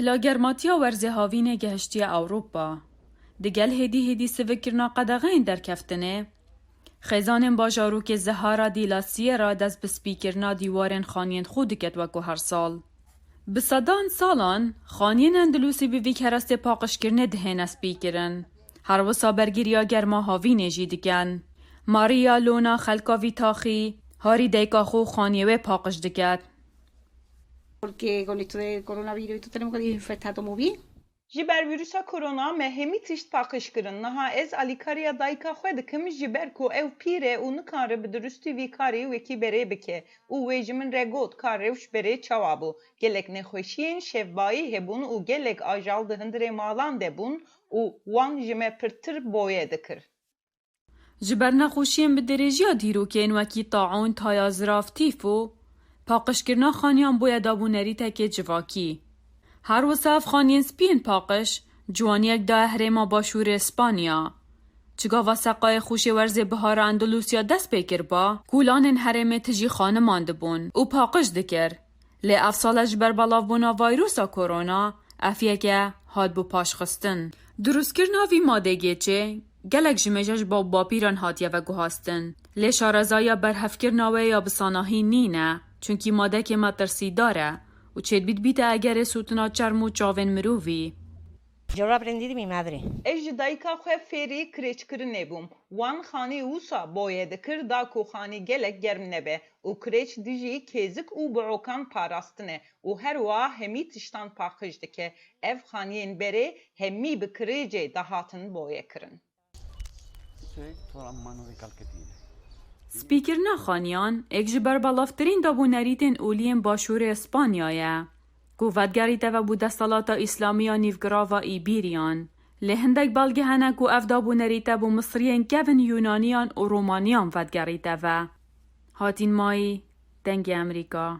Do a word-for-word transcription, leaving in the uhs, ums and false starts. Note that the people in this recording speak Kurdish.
La germatiya werzê havînê gehiştiye Ewropa. Digel hêdî hêdî sivikkirina qedexeyên derkeftinê, xêzanên bajarokê Zehara di La Sierra dest bi spîkirina dîwarên xaniyên xwe diket wekû her sal. Bi sedan salan, xaniyên Endilusî bi vî kerestê paqijkirinê dihêne spîkirin. Her wisa bergiriya germa havînê jî dikin. Maria Lona xelka vî taxî, harî dayika xwe û xaniyê wê paqij diket. Porque con esto del coronavirus y todo tenemos que desinfectar todo muy bien. Ji ber vîrusa korona me hemî tişt paqij kirin. Niha ez alîkariya dayika xwe dikim, ji ber ku ew pîr e û nikare bi dirustî vî karî wekî berê bike û wê ji min re got ka rewş berê çawa bû. Gelek nexweşiyên şevbayî hebûn û gelek ajal di hundirê malan de bûn û wan ji me pirtir boye dikir. Ji ber nexweşiyên bi dirêjiya dîrokên wekî taûn, taya zirav, tîfo, paqijkirina xaniyan bûye dabûnerîtekê civakî. Her wisa ev xaniyên spî yên paqij ciwaniyek daye herêma başûrê Spanya. Çigava seqayê xweşê werzê bihara Endalusya dest pê kiriba, kûlanên herêmê tijî xaniman dibûn û paqij dikir. Lê ev sale ji ber belavbûna vayrusa korona, ev yeke hatbû paşxistin. Dirustkirina vî madê gêçê gelek ji mêje ji bav bapîran hatiye veguhastin. Lê şarezayiya berhevkirina wê ya bi sanahî nîne, çunkî madekê metirsîdar e û çêdibît bîte egerê sûtina çerm û çavên mirovî. Yo lo aprendí de mi madre. Ez ji dayika xwe fêrî kirêçkirinê bûm. Wan xanî wisa boye dikir da ku xanî gelek germ nebe û kirêç dijî kêzik û biokan parastine û her wiha hemî tiştan paqij dike. Ev xaniyên berê hemî bi kirêcê dihatin boye kirin. Spîkirina xaniyan êk ji ber belavtirîn dabûnerîtên olî yên başûrê Spanya ye, ku vedigerîte vebû desthilata Îslamî ya nîvgirava Îbîriyan. Lê hindek belge hene ku ev dabûnerîte bo Misriyên kevin Yûnaniyan û Romaniyan vedigerîte ve. Hatîn Mayî, Dengê Emerîka.